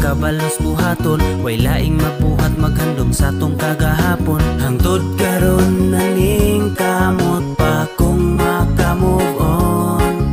kabalos buhaton. Way laing mabuhat maghandom sa tong kagahapon. Hangtod karon naning kamot pa kung maka-move on.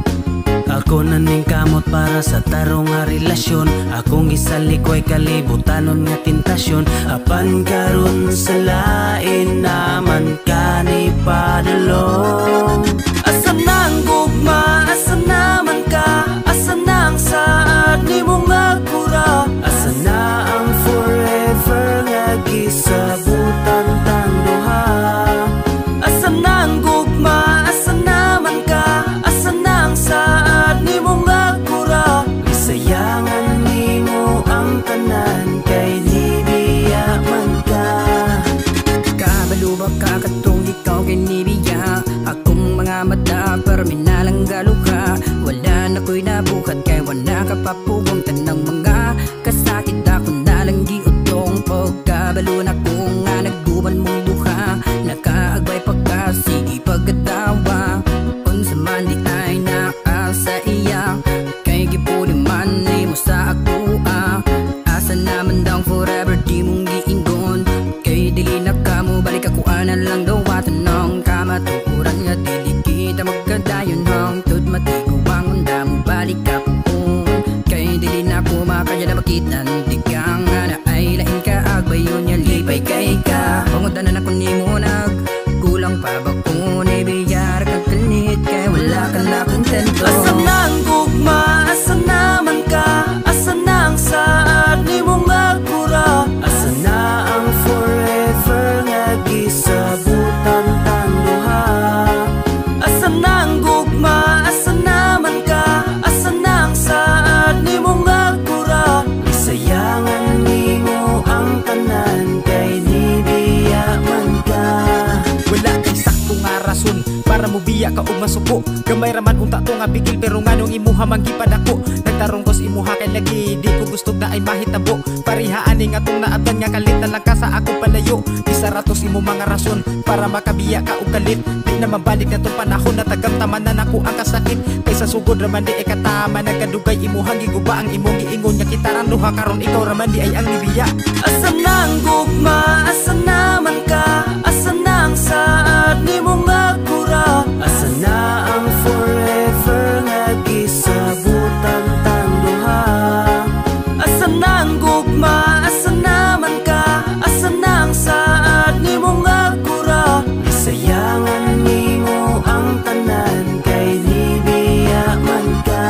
Ako naning kamot para sa tarong nga relasyon. Akong isalikway kalibutanon nga tentasyon. Apan karon sa lain naman ka ni padulong. Asa na ang gugma? Asa naman ka? Asa na ang saad nimo nga kura? Asa na ang forever nga gisabutan tang duha? Asa na ang gugma? Asa naman ka? Asa na ang saad nimo nga kura? Gisayangan nimo ang tanan kay nibiya man ka. Kabalo ba ka katong ikaw kay nibiya? Akong mga mata pero minalanggalo ka. Wala na ko'y nabukat kay wala ka papugong. Tanang mga kasakit ako nalang giutong. Pagkabalo na ko nga nagguban mong duha. Nakaagbay pa ka, sige pagkatawa. Unsa man di ay naa sa iya, kay gipuli man nimo sa akoa. Asa naman daw forever di mong giingon? Kay dili na ka mo balik ako anan lang daw. Tanong kamatuoran nga dili kita magkadayon. Hangtod matiguang unda mo balik ka puon. Kay dili na ko makaya na makitan. Di ka nga na ay lain ka agbayon niya lipay kay ka. Pangudanan ako nimo nag kulang pa ba ko nibiyar kag kalit kay wala ka na kontento. Asa na ang gugma? Asa naman ka? Asa na ang saad nimo nga kura? Asa na ang forever nga gisabutan tang duha? Asa na ang gugma? Asa naman ka? Asa na ang saad nimo nga kura? Gisayangan nimo ang tanan kay nibiya man ka. Wala kay sakto nga rason para mubiya ka og masuko. Gamay ra man unta to nga bigil pero nganong imuha man gipadako. Nagtarong kos imuha kay lagi di ko gusto na ay mahitabo. Parihaan ni nga tong naabdan nga kalit na lang ka sa akong palayo. Isaratos imo mga rason para makabiya ka og kalit. Di na mabalik na tong panahon na tagamtaman na nako ang kasakit. Kaysa sugod ra man di ay katama nagkadugay imuhang giguba ang imong giingon nga kita rang duha karon ikaw ra man di ay ang nibiya. Asa na ang gugma? Asa naman ka? Asa na ang saad nimo nga kura? Asa na ang forever nga gisabutan tang duha? Asa na ang gugma? Asa naman ka? Asa na ang saad nimo nga kura? Gisayangan nimo ang tanan kay nibiya man ka.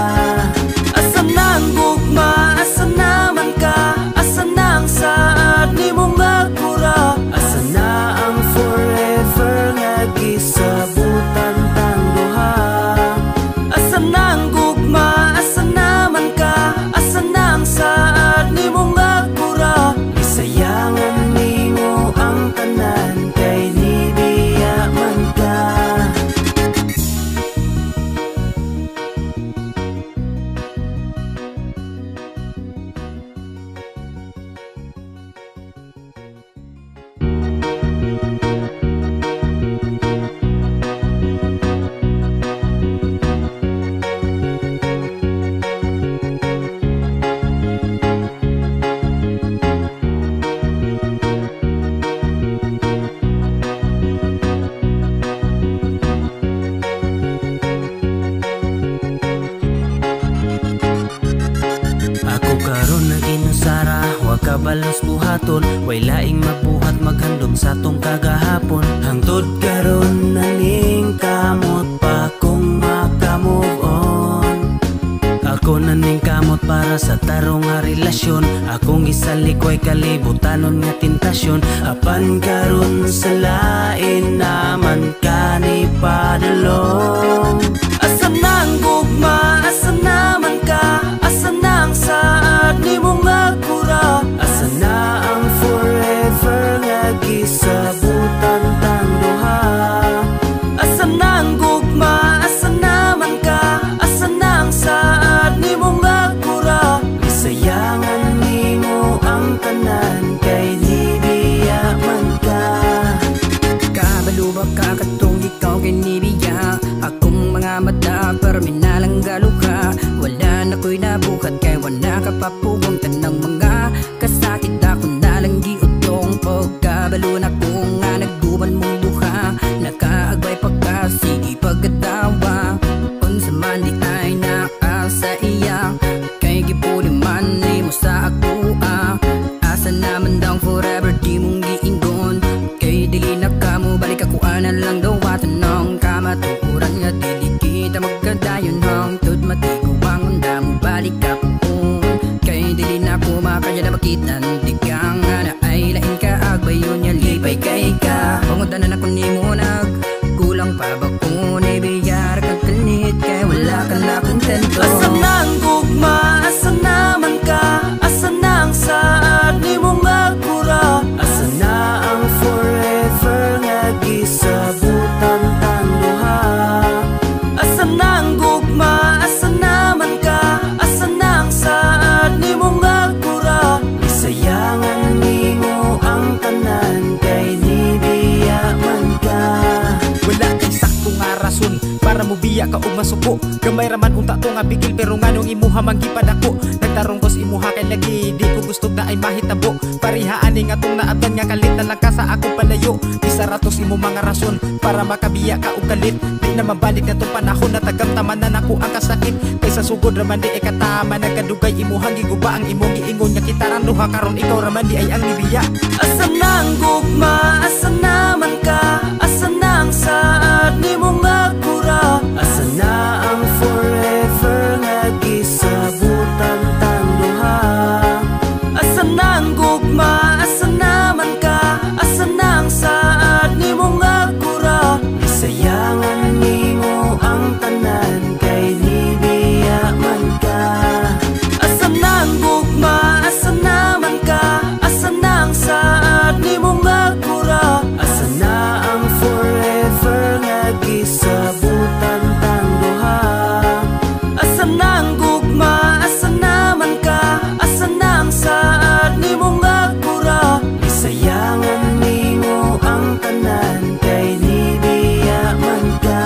Asa na ang gugma? Asa naman ka? Asa na ang saad nimo nga kura? Asa na ang forever nga gisabutan tang duha? Asa na ang gugma? Asa naman ka? Asa na ang saad nimo nga kura? Gisayangan nimo ang tanan kay nibiya man ka. Ako karon naginusara, wa kabalos buhaton. Way laing mabuhat maghandom sa tong kagahapon. Hangtod karon naning kamot pa kung maka-move on. Ako naning kamot para sa tarong nga relasyon. Akong isalikway kalibutanon nga tentasyon. Apan karon sa lain naman ka ni padulong. Asa na ang gugma? Asa naman ka? Asa na ang saad nimo nga kura? Asa na ang forever nga gisabutan tang duha? Asa na ang gugma? Asa naman ka? Asa na ang saad nimo nga kura? Gisayangan nimo ang tanan kay nibiya man ka. Kabalo ba ka katong ikaw kay nibiya? Akong mga mata pero minalanggalo ka. Wala na ko'y nabukat kay wala ka papugong. Tanang mga makita. Di ka nga na ay lain ka agbayon niya. Lipay kay ka. Pangudanan ako ni mo nag kulang pa ba kung ibiyar kang kalit kay wala ka na kontento. Asa na ang gugma? Asa naman ka? Asa na ang saad nimo nga kura? Asa na ang forever nga gisabutan tang duha? Asa na ang gugma? Asa naman ka? Asa na ang saad nimo nga kura? Gisayangan nimo ang tanan kay nibiya man ka. Wala kay sakto nga rason para mobiya ka og masuko. Gamay ra man unta to nga bigil pero nganong imuha man gipadako. Nagtarong kos imuha kay lagi di ko gusto na ay mahitabo. Parihaan ni nga tong naabdan nga kalit na lang ka sa akong palayo. Isaratos imo mga rason para makabiya ka og kalit. Di na mabalik na tong panahon na tagamtaman na nako ang kasakit. Kaysa sugod ra man di ay katama nagkadugay imuhang giguba ang imong giingon nga kita rang duha karon ikaw ra man di ay ang nibiya. Asa na ang gugma? Asa naman ka? Asa na ang saad nimo nga kura? Asa na ang forever nga gisabutan tang duha? Asa na ang gugma? Asa naman ka? Asa na ang saad nimo nga kura? Gisayangan nimo ang tanan kay nibiya man ka. Asa na ang gugma? Asa naman ka? Asa na ang saad nimo nga kura? Asa na ang forever nga gisabutan tang duha? Asa na ang gugma? Asa naman ka? Asa na ang saad nimo nga kura? Gisayangan nimo ang tanan kay nibiya man ka.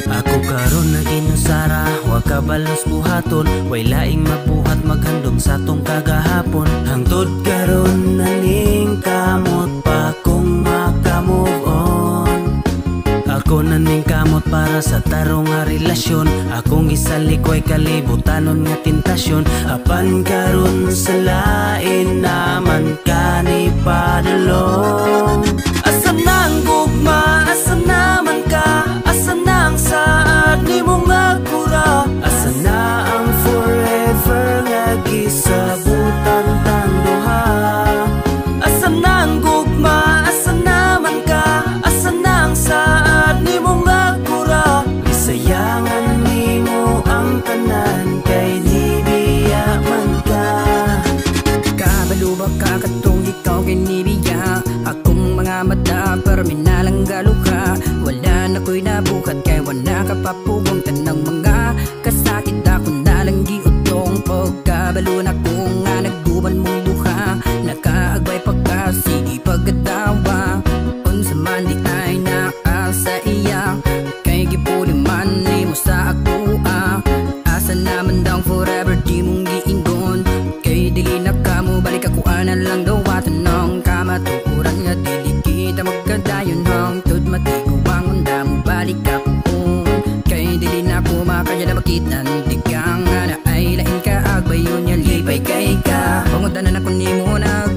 Ako karon na ginusara, wa kabalos buhaton, way laing mabuhat maghandom sa tong kagahapon. Hangtod karon naning kamot pa kung maka-move on. Ako naning kamot para sa tarong nga relasyon. Akong isalikoy kalibutanon nga tentasyon. Apan karon sa lain naman ka ni padulong. Asa na ang gugma? Asa naman ka? Asa na ang saad nimo nga kura? Asa na ang forever nga gisabutan tang duha? Asa na ang gugma? Asa naman ka? Asa na ang saad nimo nga kura? Gisayangan nimo ang tanan kay nibiya man ka. Kabalo ba ka katong ikaw kay nibiya? Akong mga mata pero minalang galuka. Wala na ko'y nabukat kay wala ka papugong. Tanang mga kasakit ako nalang giutong. Pagkabalo na ko nga nagguban mong duha. Nakaagway pagka sige pagkatawa. Unsa man di ay naa sa iya kay gipuli man nimo sa akoa. Asa naman daw forever di mong giingon. Kay dili na ka mo balik ako anan lang daw atanong. Kamatuoran nga dili kita magkadayon hangtod matiguang unda mo balik ka puon. Kay dili na ko makaya na makita di ka nga na ay lain ka agbayon niya. Lipay kay ka. Pangudanan ako nimo nag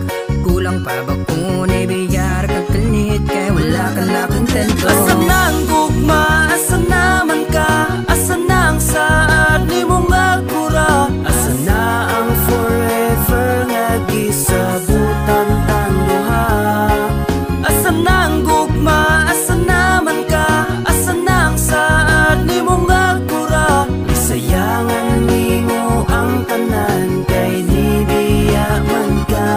kulang pa ba kung ibiyar ka kalit kay wala ka na kontento. Asa na ang gugma? Asa naman ka? Asa na ang saad nimo nga kura? Asa na ang forever nga gisabutan tang duha? Asa na ang gugma? Asa naman ka? Asa na ang saad nimo nga kura? Gisayangan nimo ang tanan kay nibiya man ka.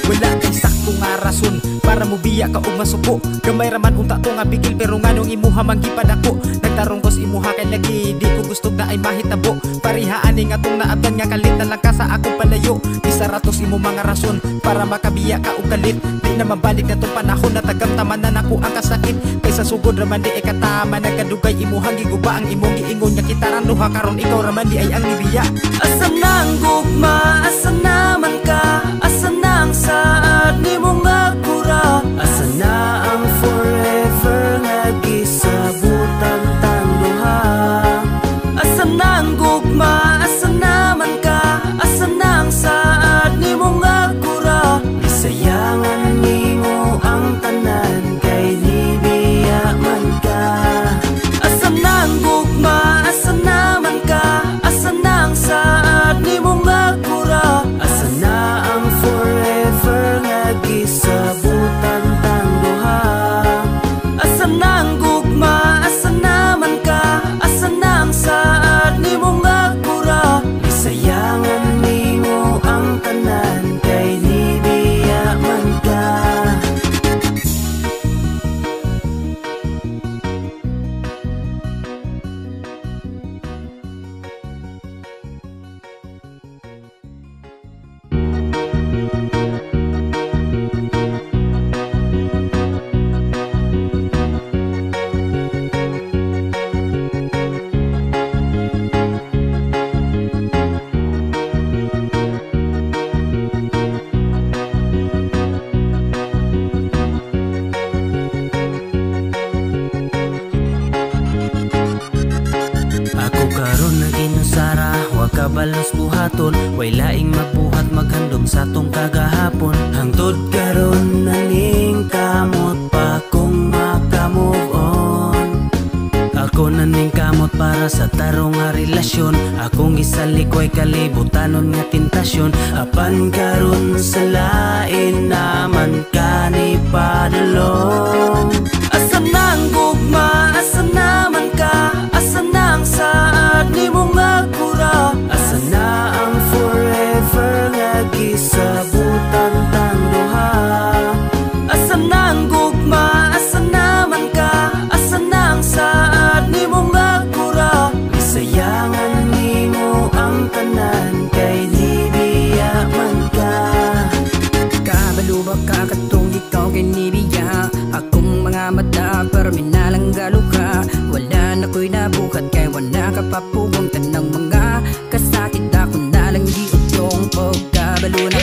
Wala kay sakto nga rason para mobiya Makabiya ka og masuko. Gamay raman unta to nga bigil, pero nganong imuha man gipadako. Nagtarong kos imuha kay lagi di ko gusto na ay mahitabo. Parihaan ni nga tong naabdan nga kalit na lang ka sa akong palayo. Isaratos imo mga rason para makabiya ka og kalit. Di na mabalik na tong panahon na tagamtaman na nako ang kasakit. Kaysa sugod raman di ay katama, nagkadugay imuhang giguba ang imong giingon nga kitaran duha karon ikaw raman di ay ang nibiya. Asa na ang gugma, asa naman ka, asa na ang saad nimo nga kura? Asa na ang forever nga gisabutan tang duha? Asa na ang gugma, asa naman ka, asa na ang saad nimo nga kura? Gisayangan nimo ang tanan kay nibiya man ka. Asa na ang gugma, asa naman ka, asa na ang saad nimo nga kura? Asa na ang forever nga gisabutan tang duha? Asa na ang gugma, asa naman ka, asa na ang saad nimo nga kura? Gisayangan nimo ang tanan kay nibiya man ka. Ako karon na ginusara, wa kabalos buhaton, way laing magbuhat maghandom sa tong kagahapon. Hangtod karon naning kamot pa kung maka-move on. Ako naning kamot para sa tarong nga relasyon. Akong gisalikoy kalibutanon nga tentasyon. Apan karon sa lain naman ka ni padulong. Asa na ang gugma, asa naman ka, asa na ang saad nimo nga kura? Asa na ang forever nga gisabutan tang duha? Asa na ang gugma, asa naman ka, asa na ang saad nimo nga kura? Gisayangan nimo ang tanan kay nibiya man ka. Kabalo ba ka katong ikaw kay nibiya? Akong mga mata pero minalang galuka. Wala na ko'y nabukat kay wala ka papugong. Tanang mga kasakit ako nalang giutong pagkabalo na.